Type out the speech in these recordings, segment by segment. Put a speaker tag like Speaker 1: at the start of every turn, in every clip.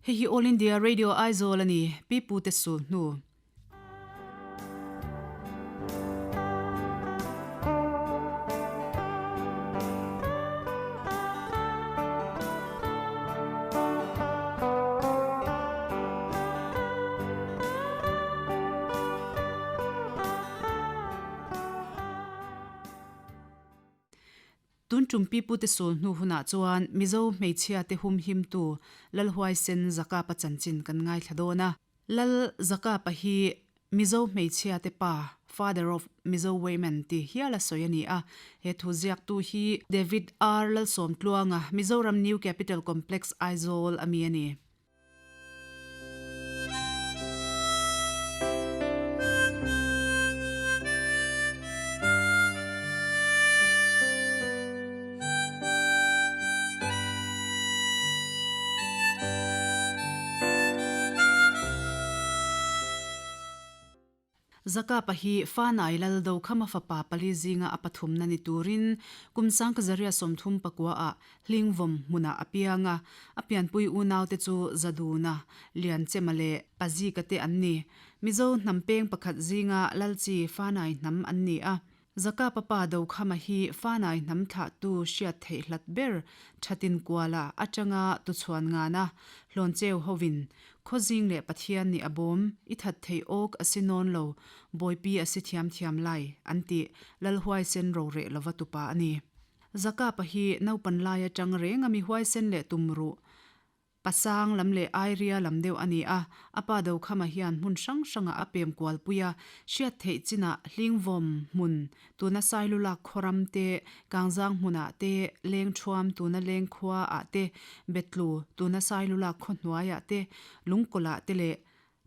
Speaker 1: Hei hi All India Radio Aizawl a ni, Pi Pute sul hnu. Tun tum pipute sul hnu hunah chuan Mizo hmeichhia te humhimtu Lalhuaisen Zakapa chanchin kan ngaithla dawn a. Lal Zakapa hi Mizo hmeichhia te pa, Father of Mizo Women, ti hial a sawi a ni a. He thu ziaktu hi David R. Lalsawmtluanga, Mizoram New Capital Complex, Aizawl a mi a ni. Zakapa hi Fanai Lal Dokhama fapa pali zinga a pathumna ni turin kum sangkazaria 39 ah Hlingvawm hmunah a piang a, a pianpui unaute chu Zaduna, Lianchema leh Pazika te an ni. Mizo hnam peng pakhat zinga Lalchi Fanai hnam an ni a. Zakapa pa Dokhama hi Fanai hnam thlahtu hriat theih hlat ber Thatin Kuala atanga tuchhuan ngana Hlawncheu hovin Khawzing leh Pathian nih a bawm, i that theih awk a si nawn lo, Bawipi a si thiam thiam lai, an tih Lalhuaisen roreh lova tupa a ni. Zakapa hi naupan lai atang reng a mi huaisen leh tum ruh pasang lam leh airia lam deuh a ni a, a pa Dokhama hian hmun hrang hrangah a pem kual pui a, hriat theih chinah Hlingvawm hmun tuna Sailulak khawram te, Kangzang hmunah te, Lengthuam tuna Lengkhua ah te, Betlu tuna Sailulak khawhnuaiah te, Lungkawlah te leh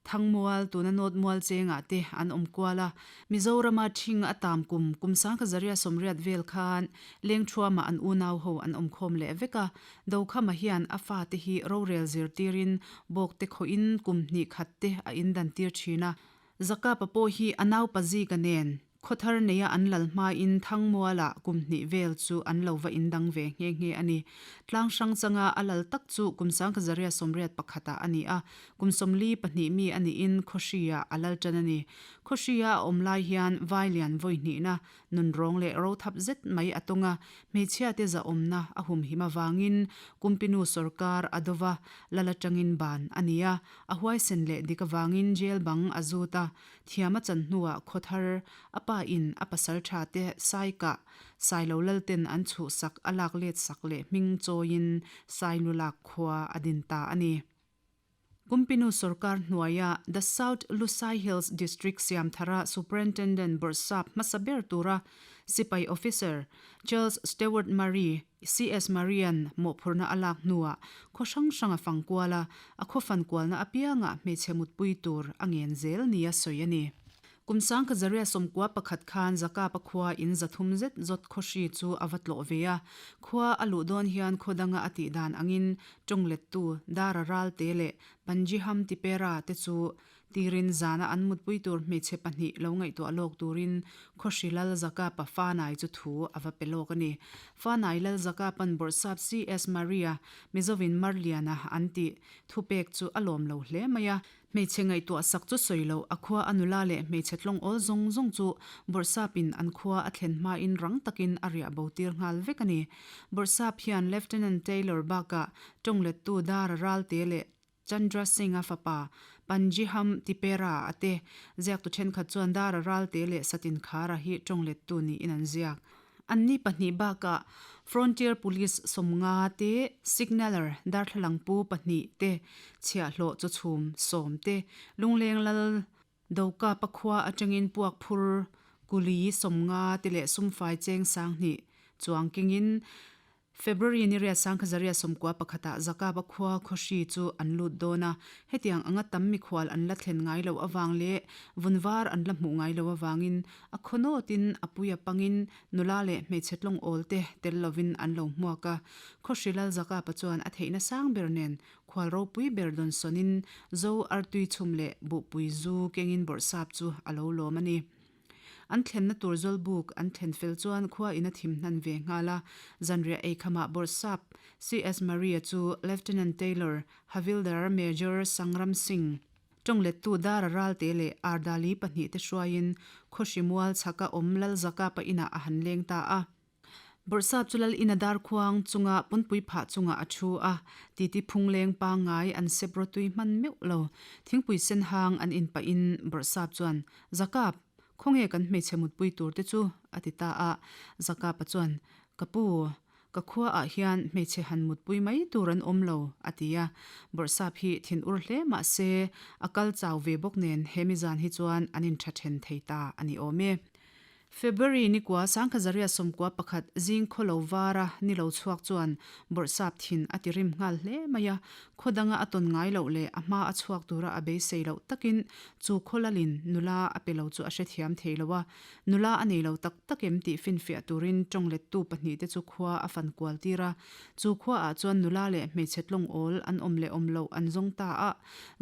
Speaker 1: Thangmual, tuna North Mual chengah te an awm kual a. Mizorama ṭhing a tam kum, kum sangkhazaria sawmriat vel khan Lengṭhuamah an unau ho an awm khawm leh vek a. Dokhama hian a fate hi rorel zirtirin bawkte khawhin kum hnih khat te a indan tir ṭhin a. Zakapa pawh hi a naupa Zika nen Khawthar neia an lal hmain Thangmualah kum hnih vel chu an lo va indang ve nghe nghe a ni. Tlang hrang changa a lal tak chu kum sangkhazaria sawmriat pakhatah a ni a, kum 42 mi a niin Khawhri-ah a lal tan a ni. Khawhri-a a awm lai hian Vailian vawi hnihna, nunrawng leh rothap zet mai a tawng a, hmeichhiate zahawmna a humhim avangin Kumpinu sawrkar a do va, lal atangin ban a ni a, a huaisen leh dik avangin jail bang a zut a, Thiam a chan hnuah khawthar a pa in a pasal tha te Saikah Sailo Lalten an chhuhsak a lak let sak leh hming chawiin Sainulak khua a din ta a ni. Kumpinu sawrkar hnuaia The South Lusai Hills District siamthara Superintendent bawrhsap hmasa ber tura sipai officer Charles Stewart Murray CS Marian mawhphurhna a lak hnuah khaw hrang hrang a fang kual a, a khaw fan kualna apiangah hmeichhe mutpui tur a ngen zel nia sawi a ni. Kum sangkhat zaria 11 khan Zakapa khua in 300 zet zawt khawhri chu a va tlawh ve a, khua a luh dawn hian khaw danga a tih dan angin tawng lettu Dara Ralte leh Panjiham Tipera te chu Tirin zana an mutpui tur hmeichhe pahnih lo ngaihtuah lawk turin Khawhri Lal Zakapa Fanai chu thu a va pe lawk a ni. Fanai Lal Zakapan Bawrhsap CS Maria, Mizovin Marliana an tih thupek chu a lawm lo hle mai a. Hmeichhe ngaihtuah sak chu sawi loh, a khua a nula leh hmeichhe tlawng awl zawng zawng chu Bawrhsapin an khua a thlen hmain rang takin a riah bo tir nghal vek a ni. Bawrhsap hian Lieutenant Taylor bakah tawnglettu Dara Ralte leh Chandra Singh-a fapa Panjiham Tipera a te ziaktu thenkhat chuan Dara Ralte leh Satin Khara hi tawnglettu niin an ziak. Anni pahnih bakah Frontier Police 50 te, Signaller darthlalang pu pahnih te, chhiahhlawh chawchhum 10 te, Lungleng Lal Dokapa khua atangin puak phur kuli 50 te leh sumfai cheng 2000 chuang kengin February ni riat sangkhazaria 91 ah Zakaba khua khawhri chu an lut dawn a, hetiang anga tam mikhual an la thlen ngai loh avang leh vunvar an la hmuh ngai loh avangin a khaw nawtin a pui a pangin nula leh hmeichhe tlawng awl te tel lovin an lo hmuak a. Khawhri Lal Zakapa chuan a theihna sang ber nen khual ropui ber dawn sawnin Zo artui chhum leh buhpui zu kengin bawrhsap chu a lo lawm a ni. An thlenna tur Zawlbuk an thlen fel chuan khua in a thim hnan ve nghal a. Zanriah eikhamah Bawrhsap CS Maria chu Lieutenant Taylor, Havildar Major Sangram Singh, Tawnglettu Dara Ralte leh Ardali pahnihte hruaiin Khawhrimual chhaka awm Lalzakapa inah a han leng ta a. Bawrhsap chu lal ina darkhuang chunga pawnpui phah chungah a thu a, titi phungleng pangngai an sep rawtui hman meuh lo. Thingpui sen hang an in pahin Bawrhsap chuan, Zakap, khawnge kan hmeichhe mutpui tur te chu? a ti ta a. Zakapa chuan, Ka pu, ka khua ah hian hmeichhe han mutpui mai tur an awm lo, a ti a. Bawrhsap hi thin ur hle mah se, a kal chau ve bawk nen he mizan hi chuan an intha then thei ta a ni awm e. February ni kua Sangkhazaria 11 zing khaw lo vara ni lo chhuak chuan bawrhsap thin a ti rim nghal hle mai a, khaw danga a tawn ngai loh leh a hma a chhuak tura a beisei loh takin chu khaw lalin nula a pe lo chu a hrethiam thei lo a, nula a nei lo tak tak em tih finfiah turin tawng lettu pahnihte chu khua a fan kual tir a, chu khua ah chuan nula leh hmeichhe tlawng awl an awm leh awm loh an zawng ta a,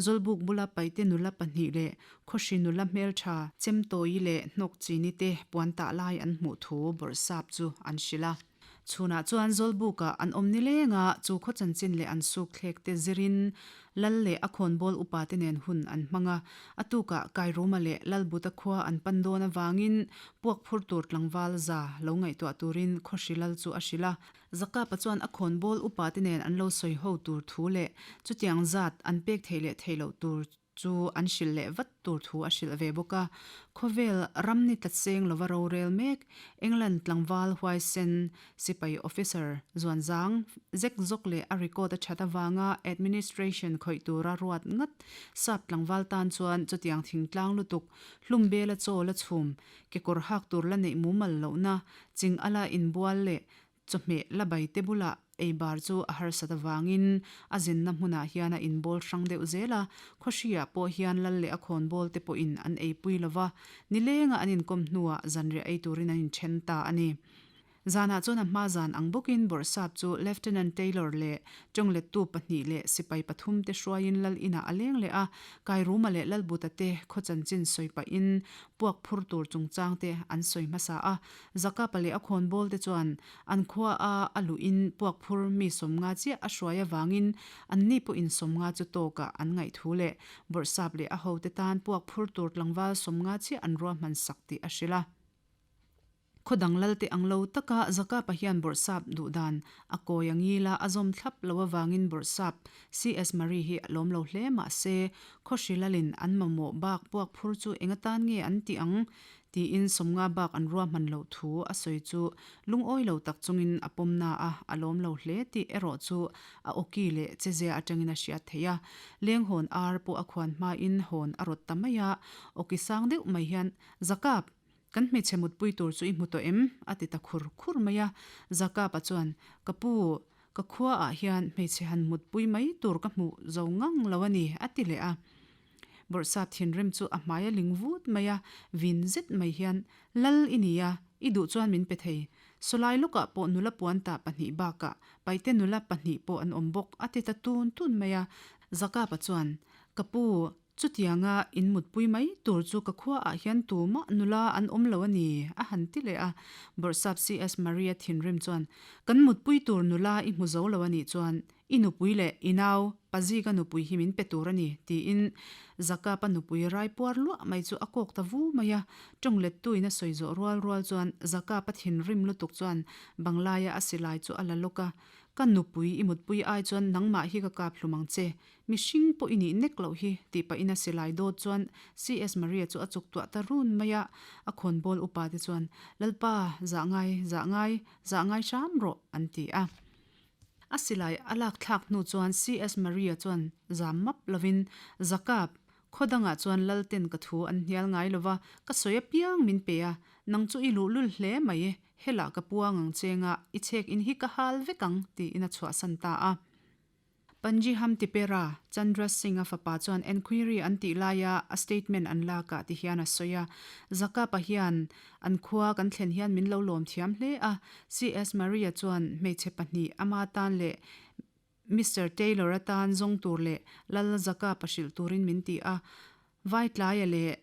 Speaker 1: Zawlbuk bula paite nula pahnih leh Khawhri nula hmeltha, chemtawi leh hnawk chini te puan tah lai an hmuh thu bawrhsap chu an hrilh a. Chhunah chuan Zawlbukah an awm ni leng a, chu khaw chanchin leh an suk thlek te zirin Lal leh a khawnbawl upa te nen hun an hmang a. A tukah Kairuma leh Lalbuta khua an pan dawn avangin puak phur tur tlangval za lo ngaihtuah turin Khawhri Lal chu a hrilh a. Zakapa chuan a khawnbawl upa te nen an lo sawi ho tur thu leh chutiang zat an pek theih leh theih loh tur chu an hrilh leh vat tur thu a hrilh ve bawk a. Khawvel ram ni tlat seng lova rorel mek, England tlangval huaisen sipai officer zuanzang zek zawk leh a record a that avanga administration khawih tura ruat ngat sap tlangval tan chuan chutiang thingtlang lutuk hlum bela chaw la chhum, kekawr hak tur la neih mumal lohna, ching ala inbual leh Chawhmeh la bai te bulah ei bar chu a harsat avangin a zinna hmunah hian a inbawl hrang deuh zel a, khawhriah pawh hian lal leh a khawnbawl te pawhin an eipui lo va, nilenga an inkawm hnuah zanriah ei turin an inthen ta a ni. Zanah chuan a hma zan ang bawkin Bawrhsap chu Lieutenant Taylor leh tawnglettu pahnih leh sipai pathum te hruaiin lal inah a leng leh a, Kairuma leh Lalbuta te khaw chanchin sawi pahin puak phur tur chungchang te an sawi hmasa a, Zakapa leh a khawnbawl te chuan an khua a a luhin puak phur mi 50 chiah a hruai avangin anni pawhin 50 chu tawkah an ngaih thu leh Bawrhsap leh a hote tan puak phur tur tlangval 50 chiah an ruahman sak tih a hrilh a. Khaw dang lalte ang lo taka Zakapa hian Bawrhsap duh dan a kawi a ngil a, a zawm thlap lo avangin Bawrhsap CS Marie hi a lawm lo hle mah se khaw hrilalin an mamawh bak puak phur chu eng atan nge an tih ang Tiin 50 bak an ruahman loh thu a sawi chu lungawi lo tak chungin a pawm na a, a lawm lo hle tih erawh chu a awki leh chezia atangin a hriat theih a. Leng hawn ar pawh a khuan hmain hawn a rawt ta mai a, awki sang deuh mai hian, Zakap! Kan hmeichhe mutpui tur chu i hmu tawh em? a ti ta khur khur mai a. Zakapa chuan, Ka pu, ka khua ah hian hmeichhe han mutpui mai tur ka hmu zo ngang lo a ni, a ti leh a. Bawrhsap thinrim chu a hmai a ling vut mai a, vin zet mai hian, Lal i ni a, i duh chuan min pe thei. Sawlai lawkah pawh nula puan tah pahnih bakah paite nula pahnih pawh an awm bawk, a ti ta tun tun mai a. Zakapa chuan, Ka pu, chutianga in mutpui mai tur chu ka khuaah hian tumah nula an awm lo a ni, a han ti leh a. Bawrhsap CS Maria thinrim chuan, Kan mutpui tur nula i hmu zo lo a nih chuan, I nupui leh i nau, Pazika nupui hi min pe tur a ni, tiin Zakapa nupui rai puar luah mai chu a kawk ta vu mai a. Tawng lettuin a sawi zawh rual rual chuan Zakapa thinrim lutuk chuan banglaia a silai chu a la lawk a, Ka nupui i mutpui ai chuan nangmah hi ka kap hlum ang che, mihring pawh i nih nek loh hi, tih pahin a silai dawt chuan CS Maria chu a chuk tuah ta run mai a. A khawnbawl upa te chuan, Lalpa, zah ngai, zah ngai, zah ngai hram rawh, an ti a. A silai a lak thlak hnu chuan CS Maria chuan zam map lovin, Zakap, khaw dangah chuan Lalten ka thu an hnial ngai lova, ka sawi apiang min pe a, nang chu i luhlul hle mai, helah ka puang ang chenga i chhek in hi ka hal vek ang, tiin a chhuahsan ta a. Panjiham Tipera, Chandra Singh-a fapa chuan enquiry an tih laia a statement an lakah ti hian a sawi a, Zakapa hian an khua kan thlen hian min lo lawm thiam hle a, CS Maria chuan hmeichhe pahnih ama tan leh Mister Taylor atan zawng tur leh Lal Zakapa hrilh turin min ti a, Vaitlaia leh.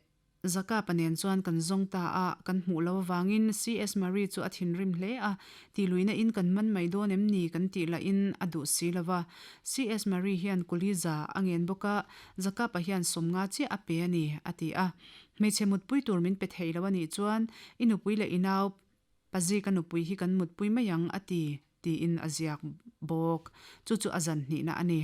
Speaker 1: Zakapa nen chuan kan zawng ta a, kan hmuh lo avangin CS Marie chu a thinrim hle a, tihluihna in kan man mai dawn em ni kan tih lahin a duh si lo va. CS Marie hian kuli za a ngen bawk a, Zakapa hian sawmnga chiah a pe a ni, a ti a. Hmeichhe mutpui tur min pe thei lo a nih chuan i nupui leh i nau Pazika nupui hi kan mutpui mai ang, a ti, tiin a ziak bawk. Chu chu a zan hnihna a ni.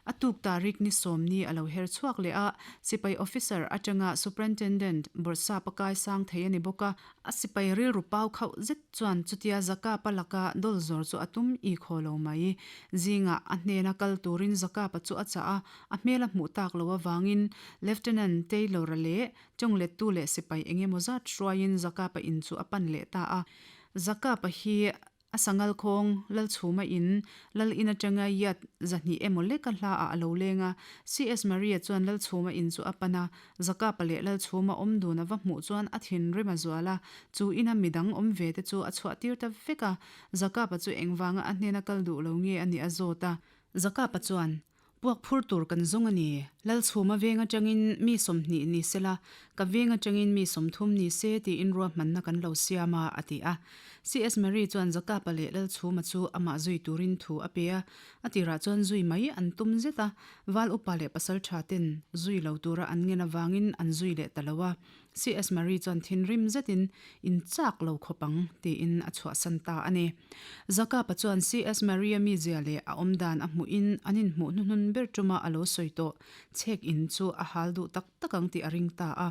Speaker 1: A tuk tarik ni sawmni a lo her chhuak leh a, sipai officer atanga superintendent bawrhsap a kai sang thei a ni bawk a. A sipai rilru pau khauh zet chuan chutia Zakapa laka dawl zawr chu a tum i khaw lo mai. Zingah a hnena kal turin Zakapa chu a chah a, a hmel a hmuh tak loh avangin Lieutenant Taylor-a leh Chawnglettu leh sipai eng emaw zat hruaiin Zakapa in chu a pan leh ta a. Zakapa hi a sangal khawng Lalchhuma in Lal in atanga yard zahnih emaw leka hlaah a lo leng a. CS Maria chuan Lalchhuma in chu a pan a, Zakapa leh Lalchhuma awm dun a va hmuh chuan a thinrim a zual a, chu ina midang awm ve te chu a chhuah tir ta vek a. Zakapa chu engvanga a hnena kal duh lo nge a nih a zawt a. Zakapa chuan, Puak phur tur kan zawng a ni. Lalchhuma veng atangin mi 20 ni sela, ka veng atangin mi 30 ni se tiin ruahmanna kan lo siam a, a ti a. CS Marie chuan Zakapa leh Lalchhuma chu amah zui turin thu a pe a, a tirah chuan zui mai an tum zet a, Val upa leh pasal tha ten zui lo tura an ngen avangin an zui leh ta lo a. CS Marie chuan thinrim zetin, In chak lo khawp ang, tiin a chhuahsan ta a ni. Zakapa chuan CS Marie-a mizia leh a awmdan a hmuhin an inhmuh hnuhnun ber tuma a lo sawi tawh chhek in chu a hal duh tak tak ang tih a ring ta a.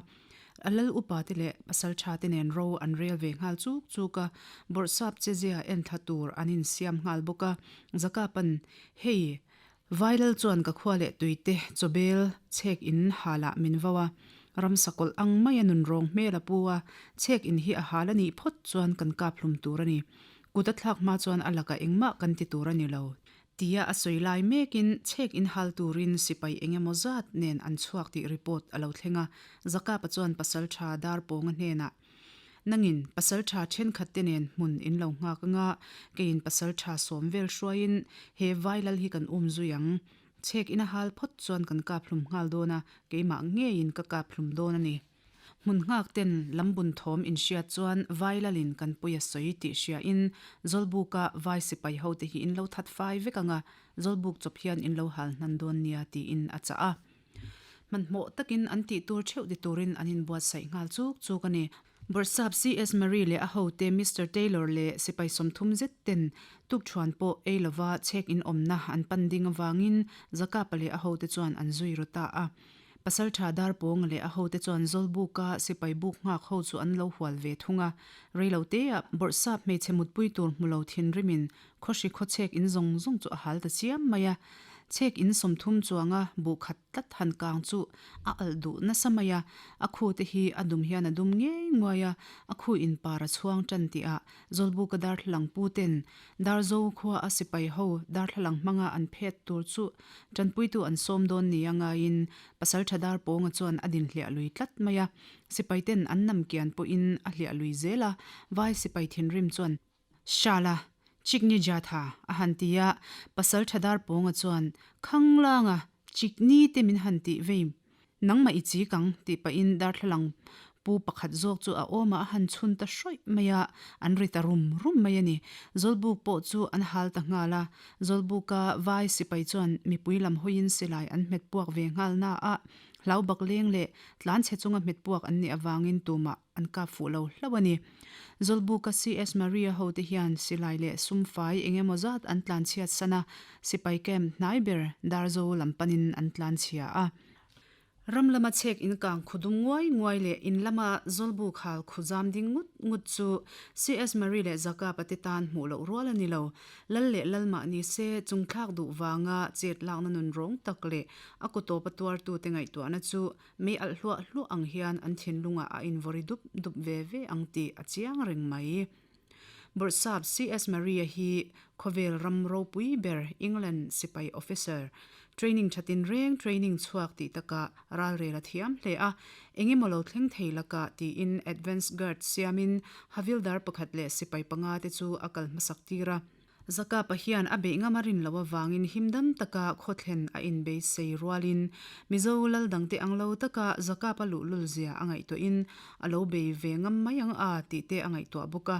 Speaker 1: A lal upate leh pasaltha te nen ro an rel ve nghal chuk chuk a, bawrhsap chezia enthla tur an insiam nghal bawk a. Zakapa'n, Hei, Vailal chuan ka khua leh tuite chawbel chhek in halah min vo a, ramsa kawlh ang maia nunrawng hmel a pu a, chhek in hi a hal a nih phawt chuan kan kap hlum tur a ni. Kut a thlak hma chuan a lakah engmah kan ti tur a ni lo. Tia a sawi lai mekin chhek in hal turin sipai eng emaw zat nen an chhuak tih report a lo thleng a, Zakapa chuan pasaltha Darpawnga hnenah, Nangin pasaltha thenkhat te nen hmun in lo nghak anga, keiin pasaltha sawm vel hruaiin he Vailal hi kan um zui ang. Chhek ina hal phawt chuan kan kap hlum nghal dawn a, keimah ngeiin ka kap hlum dawn a ni. Hmun nghak ten lambun thawm in hriat chuan Vailalin kan pui a sawi tih hriain Zawlbuka vai sipai hote hi in lo that fai vek anga, Zawlbuk chawp hian in lo hal hnan dawn nia tiin a chah a. Hmanhmawh takin an tih tur theuh ti turin an inbuatsaih nghal chuk chuk a ni. Bawrhsap CS Marie leh a hote Mister Taylor leh sipai 30 zet ten tukṭhuan pawh ei lova chhek in awmna an pan ding avangin Zakapa leh a hote chuan an zui ru ta a. Pasalṭha Darpawnga leh a hote chuan Zawlbuka sipai buk nghak ho chu an lo hual ve thung a. Reiloteah Bawrhsap hmeichhe mutpui tur hmu lo thinrimin Khawhri khawchhek in zawng zawng chu a hal ta chiam mai a, chhek in 30 chuanga buh khat tlat han kang chu a alh duh nasa mai a, a khu te hi a dum hian a dum ngei nguai a, a khu in par a chhuang tan tih ah Zawlbuka darthlalang pu ten Darzo khua a sipai ho darthlalang hmanga an phet tur chu tanpuitu an sawm dawn nia ngaiin Pasaltha Darpawnga chuan a din hliah lui tlat mai a, sipai ten an nam kian pawhin a hliah lui zel a, vai sipai thinrim chuan Shala, Chikni Jatha a han ti a, pasal tha dar pawnga chuan, Khanglanga, Chikni te min han tih vei, nangmah i chik ang, tih pahin darthlalang pu pakhat zawk chu a awmah a han chhun ta hrawih mai a, an ri ta rum rum mai a ni. Zawlbuk pawh chu an hal ta nghal a, Zawlbuka vai sipai chuan mipui lam hawiin silai an hmet puak ve nghal na a, hlau bak leng leh tlanchhe chunga hmet puak an nih avangin tumah an kap fuh lo hlauh a ni. Zawlbuka CS Maria hote hian silai leh sumfai eng emaw zat an tlanchhiat san a, sipai camp hnai ber Darzo lam panin an tlanchhia a. Ram lama chhek inkang khu dum nguai nguai leh in lama Zawlbuk hal khu zam ding ngut ngut chu CS Marie leh Zakapa te tan hmuh loh rual a ni lo. Lal leh lal mah ni se chungthlak duh vanga chet lakna nun rawng tak leh a kutawpa tuartute ngaihtuahna chu Mei alh hluah hluah ang hian an thinlungah a invawri dup dup ve ve ang tih a chiang reng mai. Bawrhsap CS Maria hi khawvel ram ropui ber England sipai officer, training tha tinreng training chhuak tih takah ralrel a thiam hle a, engemaw lo thleng thei lakah tiin advance guard siamin havildar pakhat leh sipai panga te chu a kal hmasak tir a. Zakapa hian a beih ngam a rin loh avangin himdam taka khaw thlen a inbeisei rualin Mizo lal dangte ang lo taka Zakapa luhlul zia a ngaihtuahin a lo bei ve ngam mai ang a tih te a ngaihtuah bawk a.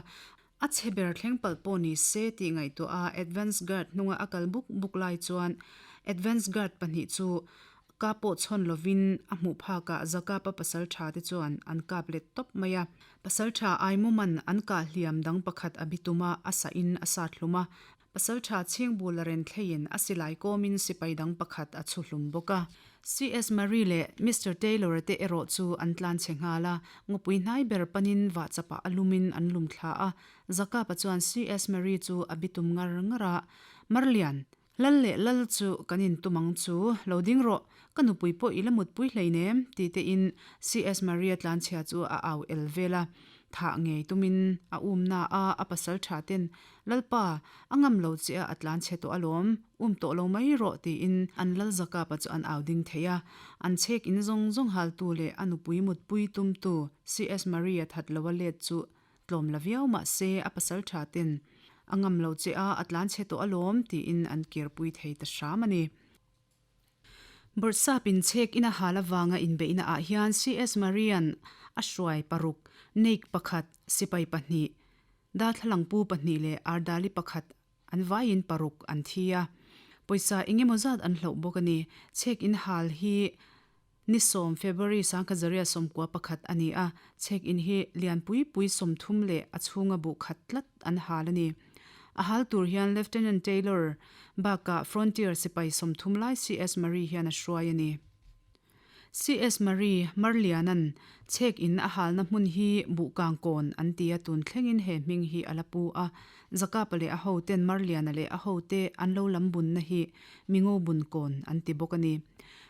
Speaker 1: A chhe ber thleng palh pawh ni se tih ngaihtuah a Advance Guard hnunga a kal buk buk lai chuan Advance Guard pahnih chu ka pawh chhawn lovin a hmuh phakah Zakapa pasal tha te chuan an kap let tawp mai a. Pasal tha Aimuman an kah hliam dang pakhat a bitum a, a sah in a sat hlum a. Pasal tha Chhingbul a ren thleiin a silai kawmin sipai dang pakhat a chhu hlum bawk a. CS Marie leh Mister Taylor-a te erawh chu an tlan chhe nghal a, ngawpui hnai ber panin vahchapah a lumin an lum thla a. Zakapa chuan CS Marie chu a bitum ngar ngar a, Marlian, Lal leh lal chu kan intum ang chu, lo ding rawh, ka nupui pawh i la mutpui hleinem, ti tein CS Maria tlanchhia chu a au el vel a. Thah ngei tumin a um na a, a pasal tha ten, Lalpa, a ngam lo che a, a tlanchhe tawh alawm, um tawh lo mai rawh, tiin an lal Zakapa chu an au ding thei a. An chhek in zawng zawng haltu leh a nupui mutpui tumtu CS Maria that lo a let chu Tlawm la viau mah se a pasal tha ten a ngam lo che a, a tlan chhe tawh alawm tiin an kirpui thei ta hram a ni. Bawrhsap inchhek ina hal avanga inbeihna ah hian CS Marian a hruai paruk, Naik pakhat, sipai pahnih, darthlalang pu pahnih leh Ardali pakhat an vaiin paruk an thi a. Pawisa engemaw zat an hloh bawk a ni. Chhek in hal hi Ni sawm, February, 1921 a ni a, check in hi lian pui pui 30 leh a chhunga buh khat tlat an hal a ni. A hal tur hian Lieutenant Taylor bakah Frontier sipai 30 lai CS Marie hian a hruai a ni. CS Marie, Marliana'n check in a halna hmun hi Buhkang kawn an ti a, tun thlengin he hming hi a la pu a. Zakapa leh a hoten Marliana leh a hote an lo lam bunna hi Mingo bun kawn an ti bawk a ni.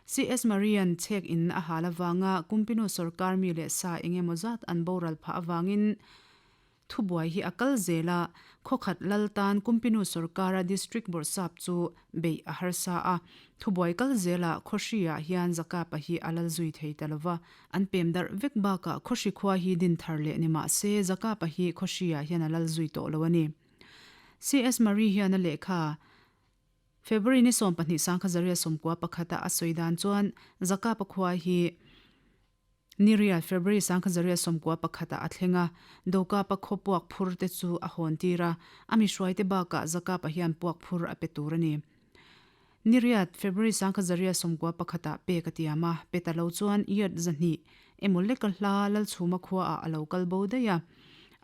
Speaker 1: CS Marian chhek in a hal avanga Kumpinu sorkar mi leh sa eng emaw zat an boral phah avangin thubuai hi a kal zel a, khawkhat lal tan Kumpinu sorkara District Bawrhsap chu beih a harsa a, thubuai kal zelah Khawhri-ah hian Zakapa hi a lal zui thei ta lova, an pem darh vek bakah Khawhri khua hi din thar leh ni mah se Zakapa hi Khawhri-ah hian a lal zui tawh lo a ni. CS Marie hian a lehkha. February ni 12 1991 a a sawi dan chuan Zakapa khua hi ni riat February 1991 ah a thleng a, Dokapa khaw puak phur te chu a hawn tir a, a mi hruaite bakah Zakapa hian puak phur a pe tur a ni. Ni riat February 1991 ah pek a tiam a, pe ta lo chuan yard 200 emaw leka hla Lalchhuma khua ah a lo kal bo daih a,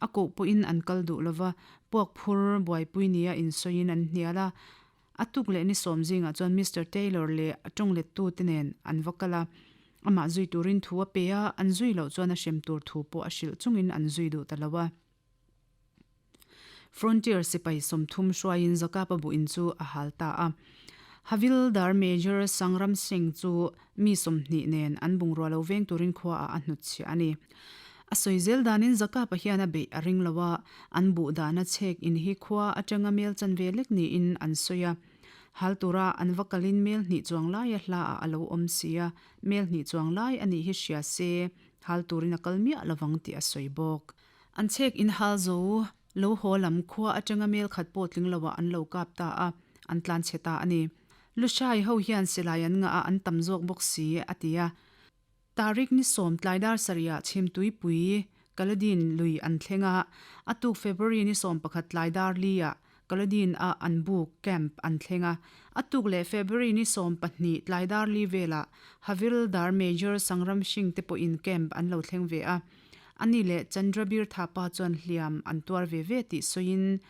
Speaker 1: a koh pawhin an kal duh lova, puak phur buaipui nia insawiin an hnial a. A tuk leh ni sawm zingah chuan Mister Taylor leh a tawnglettu te nen an va kal a, amah zui turin thu a pe a, an zui loh chuan a hrem tur thu pawh a hrilh chungin an zui duh ta lo a. Frontier sipai 30 hruaiin Zakapa buhin chu a hal ta a. Havildar Major Sangram Singh chu mi 20 nen an bungrua lo veng turin khuaah a hnutchhiah a ni. A sawi zel danin Zakapa hian a beih a ring lo a, an buh dahna chhek in hi khua atanga mel chanve lek niin an sawi a. Hal tura an va kalin mel hnih chuang laia hlaah a lo awm si a, mel hnih chuang lai a nih hi hria se hal turin a kal miah lovang tih a sawi bawk. An chhek in hal zo lo haw lam khua atanga mel khat pawh tling loah an lo kap ta a, an tlan chhe ta a ni. Lushai ho hian silai an ngah a, an tam zawk bawk si, a ti a. Tarik ni sawm tlai dar sarihah Chhimtuipui, Kaladin lui an thleng a, a tuk February ni 11 tlai dar li-ah Kaladin a an buk, camp, an thleng a. A tuk leh February ni 12 tlai dar li velah Havildar Major Sangram Singh te pawhin camp an lo thleng ve a. Ani leh Chandrabir Thapa chuan hliam an tuar ve ve tih sawiin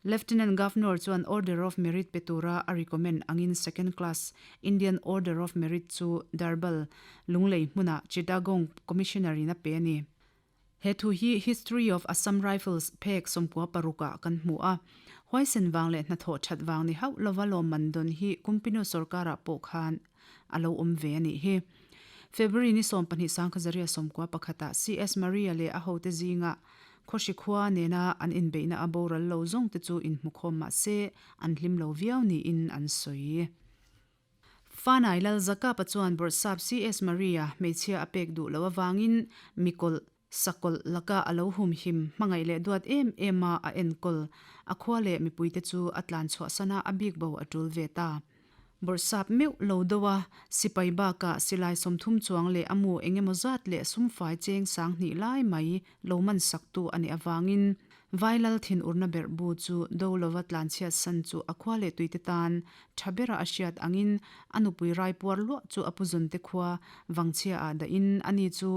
Speaker 1: Lieutenant Governor chuan Order of Merit pe tura a recommend angin Second Class Indian Order of Merit chu Darbal, Lunglei hmunah Chittagong Commissioner in a pe a ni. He thu hi History of Assam Rifles phek 96 ah kan hmu a. Huaisen vang leh hnathawh that vang ni hauh lova lawmman dawn hi Kumpinu sorkarah pawh khan a lo awm ve a nih hi. February ni 12 1991 ah CS Maria leh a hote zingah Khawhri khua nena an inbeihna a boral lo zawng te chu inhmukhawm mah se an hlim lo viau niin an sawi. Fanai Lal Zakapa chuan Bawrhsap CS Maria hmeichhia a pek duh loh avangin mikawlh. Sakawlh laka a lo humhim hmangaih leh duat em em a a enkawl a khua leh mipuite chu a tlan chhuahsan a a bik bo a tul ve ta. Bawrhsap meuh lo do a, sipai bakah silai 30 chuang leh a mu engemaw zat leh sumfai cheng 2000 lai mai lo man saktu a nih avangin Vailal thinurna berh bu chu do lova tlanchhiat san chu a khua leh tuite tan tha bera a hriat angin a nupui raipuar luah chu a puzunte khua vangchhia ah dahin ani chu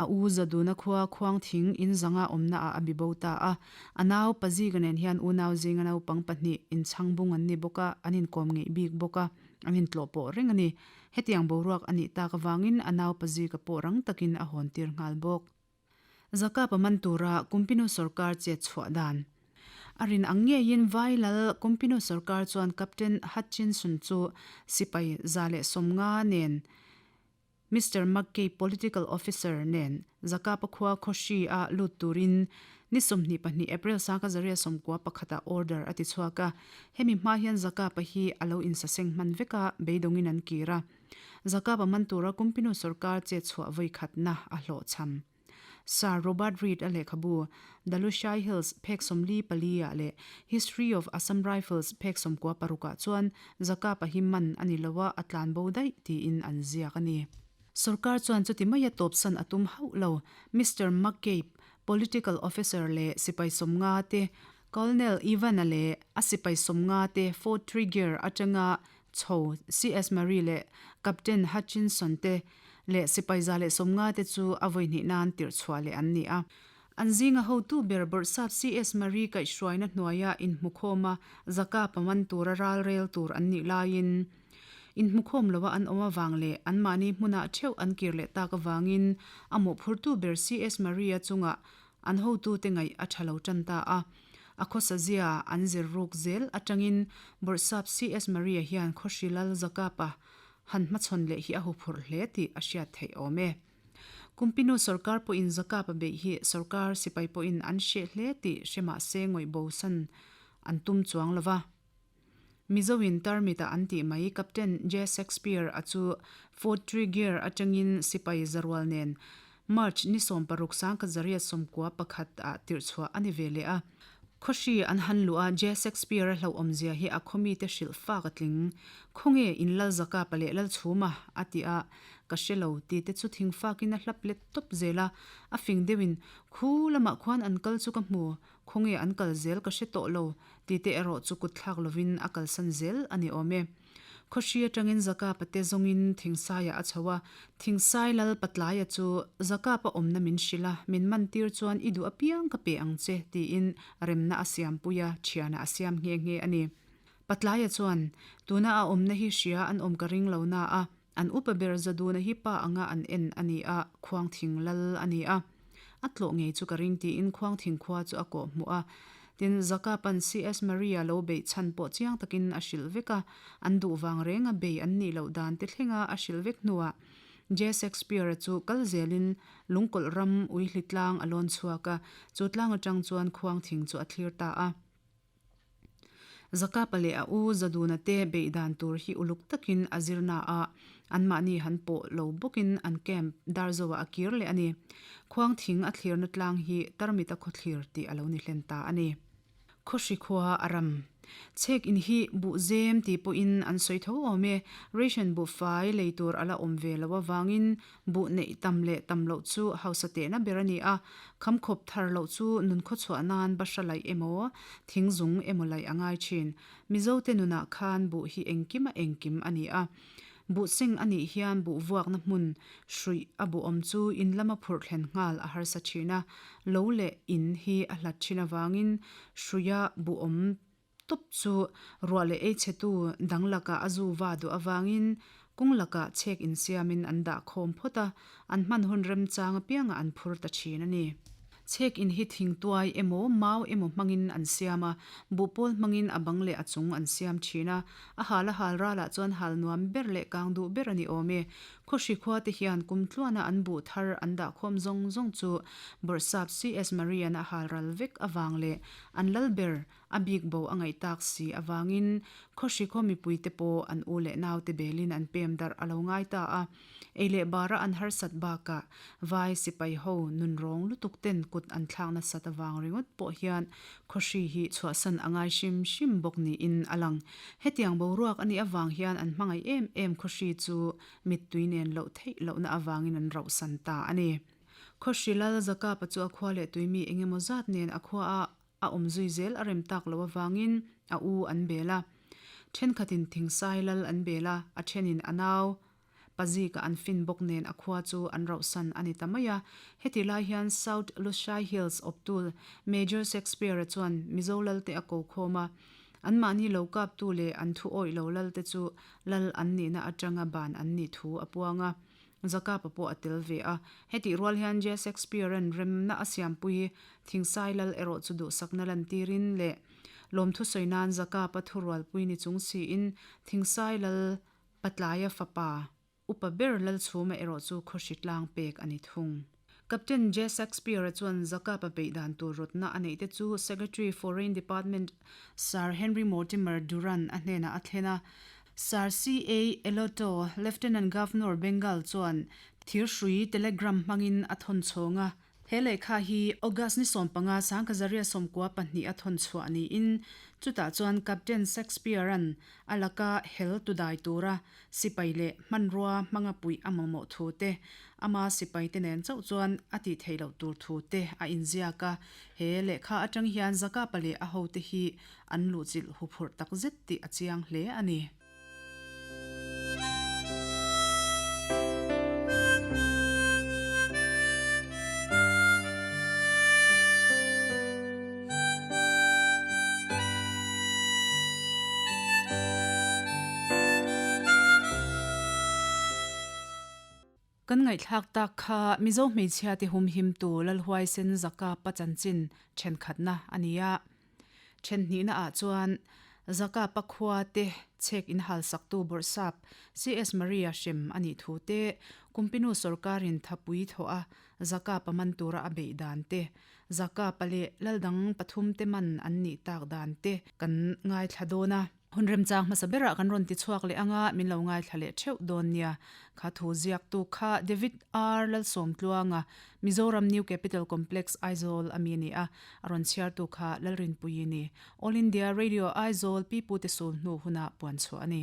Speaker 1: A u Zaduna khua khuang thing in zanga awmna ah a bi bo ta a. A nau Pazika nen hian unau zinga naupang pahnih inchhang bung an ni bawk a, an inkawm ngeih bik bawk a, an intlawh pawh reng a ni. Hetiang boruak a nih tak avangin a nau Pazika pawh rang takin a hawn tir nghal bawk. Zakapa man tura Kumpinu sawrkar chet chhuah dan a rin ang ngeiin Vai Lal Kumpinu sawrkar chuan Captain Hutchinson chu sipai 150 nen Mister McKay Political Officer nen Zakapa khua Khawhri a lut turin ni 22 April 1991 ah order a ti chhuak a. Hemi hma hian Zakapa hi a lo insaseng hman vek a, beidawngin an kir a. Zakapa man tura Kumpinu sawrkar chet chhuah vawi khatna a hlawhchham. Sir Robert Reid a lehkhabu The Lushai Hills phek 44 ah leh History of Assam Rifles phek 96 ah chuan Zakapa hi man a ni lo a, a tlan bo daih tiin an ziak a ni. Sorkar chuan chuti maia tawpsan a tum hauh lo. Mister McCabe, Political Officer leh sipai 50 te, Colonel Ivan-a leh a sipai 50 te Fort Tregear atanga chho CS Murray leh Captain Hutchinson te leh sipai 150 te chu a vawi hnih nan tirh chhuah leh an ni a. An zinga hotu ber Bawrhsap CS Murray kaihhruaina hnuaia inhmukhawm a zaka paman tura ral rel tur an nih laiin inhmukhawm loa an awm avang leh anmahni hmunah theuh an kir leh tak avangin a mawhphurtu ber CS Murray-a chungah An hotute ngaih a tha lo tan ta a. A khawsa zia an zir ruk zel atangin Bawrhsap CS Maria hian Khawhri Lal Zakapa han hmachhawn leh hi a huphurh hle tih a hriat theih awm e. Kumpinu sawrkar pawhin Zakapa beih hi sawrkar sipai pawhin an hreh hle tih hre mah se ngawih bosan an tum chuang lo va. Mizoin tarmit-a an tih mai Captain J. Shakespeare a chu Fort Tregear atangin sipai zarual nen March ni 16 1991 ah tirhchhuah a ni ve leh a. Khawhri an han luh a, J. Shakespeare a hlauhawmzia hi a khawmite hrilh fak a tling. Khawnge in Lal Zakapa leh Lal Chhuma? a ti a, ka hre lo ti te chu thing fakin a hlap let tawp zel a, a fing deuhin khu lamah khuan an kal chu ka hmu, Khawnge an kal zel ka hre tawh lo, tite erawh chu kut thlak lovin a kalsan zel a ni awm e. Khawhri atangin Zakapa te zawngin Thingsaiah a chho a, Thingsai lal Patlaia chu Zakapa awmna min hrilh a, min man tir chuan i duh apiang ka pe ang che, tiin remna a siampui a, thianah a siam nghe nghe a ni. Patlaia chuan, Tuna a awmna hi hria an awm ka ring lo na a, An upa ber Zaduna hi pa anga an en a ni a, Khuangthing lal a ni a. A tlawh ngei chu ka ring tiin Khuangthing khua chu a kawh hmuh a. Tin, Zakapan CS Maria lo beih chhan pawh chiang takin a hrilh vek a, an duh vang renga bei an nih loh dan te thlenga a hrilh vek hnuah J. Shakespeare-a chu kal zelin Lungkawlh ram Uihli tlang a lawn chhuak a, chu tlang atang chuan Khuangthing chu a thlir ta a. Zakapa leh a u Zaduna te beih dan tur hi uluk takin a zir na a, anmahni han pawh lo bawkin an camp Darzoah a kir leh a ni. Khuang thing a thlirna tlang hi Tarmita khawthlir tih a lo ni hlen ta a ni. Khawhri khua a ram. Chhek in hi buh zem tih pawhin an sawi tho awm e, ration buhfai lei tur a la awm ve lo avangin Buh neih tam leh tam loh chu hausa tehna ber a ni a, khamkhawp thar loh chu nun khawchhuah nan bahra laih emaw, thingzung emaw laih a ngai thin. Mizote nunah khan buh hi engkim a engkim a ni a. Buh seng a nih hian buh vuakna hmun hruih a buh awm chu in lama phurh thlen nghal a harsa thin a, lo leh in hi a hlat thin avangin hruiha buh awm Tawp chu ruah leh ei chhetu dang lakah a zu va duh avangin kawng lakah chhek insiamin an dah khawm phawt a, an hman hun remchang apiangah an phur ta thin a ni. Chhek in hi thingtuai emaw mau emaw hmangin an siam a, buhpawl hmangin a bang leh a chung an siam thin a, a hal a hal ralah chuan hal nuam ber leh kang duh ber a ni awm e. Khawhri khua te hian kum tluana an buh thar an dah khawm zawng zawng chu Bawrhsap CS Marian a hal ral vek avang leh an lal ber. A bik bo a ngaih tak si avangin Khawhri khaw mipuite pawh an u leh naute belin an pem darh a lo ngai ta a. Ei leh bara an harsat bakah vai sipai ho nunrawng lutuk ten kut an thlak nasat avang ringawt pawh hian Khawhri hi chhuahsan a ngai hrim hrim bawk niin a lang. Hetiang boruak a nih avang hian an hmangaih em em Khawhri chu mittui nen loh theih lohna avangin an rauhsan ta a ni. Khawhri lal Zakapa chu a khua leh tuimi engemaw zat nen a khua a a awm zui zel a rem tak loh avangin a u an bel a. Thenkhatin thingsai lal an bel a, a thenin a nau Pazika an fin bawk nen a khua chu an rauhsan a ni ta mai a. Hetih lai hian South Lushai Hills awptu Major Shakespeare-a chuan Mizo lalte a ko khawm a, anmahni lo kaptu leh an thu awih lo lalte chu lal an nihna atanga ban an nih thu a puang a. Zakapa pawh a tel ve a. Hetih rual hian J. Shakespeare-a'n remna a siampui Thingsai lal erawh chu duhsakna lantirin leh lawmthu sawi nan Zakapa thurualpui ni chung siin Thingsai lal Patlaia fapa upa ber Lalchhuma erawh chu khawhri tlang pek a ni thung. Captain J. Shakespeare-a chuan Zakapa beih dan tur rawtna a neih te chu Secretary Foreign Department Sir Henry Mortimer Durand a hnenah a thlen a. Sir C. A. Elotto, Lieutenant Governor Bengal chuan thirhrui telegram hmangin a thawn chhawng a. He lehkha hi August ni 15 Sangkhazaria 92 a thawn chhuah niin chutah chuan Captain Shakespeare-a'n a laka hel tu dai tura sipai leh hmanrua hmanga puih a mamawh thu te, ama sipaite nen chauh chuan a tih theih loh tur thu te a inziak a. He lehkha atang hian Zakapa leh a hote hi an luhchilh huphurh takzet tih a chiang hle a ni. Kan ngaihthlak tak kha Mizo hmeichhia te humhimtu Lalhuaisen Zakapa chanchin thenkhatna a ni a. Thenhnihna ah chuan Zakapa khua te chhek inhal saktu Bawrhsap CS Maria hrem a nih thu te, Kumpinu sawrkarin thapui thawh a Zakapa man tura a beih dan te, Zakapa leh Laldang pathum te man an nih tak dan te kan ngaithla dawn a. Hun remchang hmasa berah kan rawn ti chhuak leh anga min lo ngaithla leh theuh dawn nia. Kha thu ziaktu kha David R. Lalsawmtluanga, Mizoram New Capital Complex, Aizawl a mi a ni a, a rawn chhiartu kha Lalrinpuii ni. All India Radio Aizawl Pipute sul hnu huna puan chhuah a ni.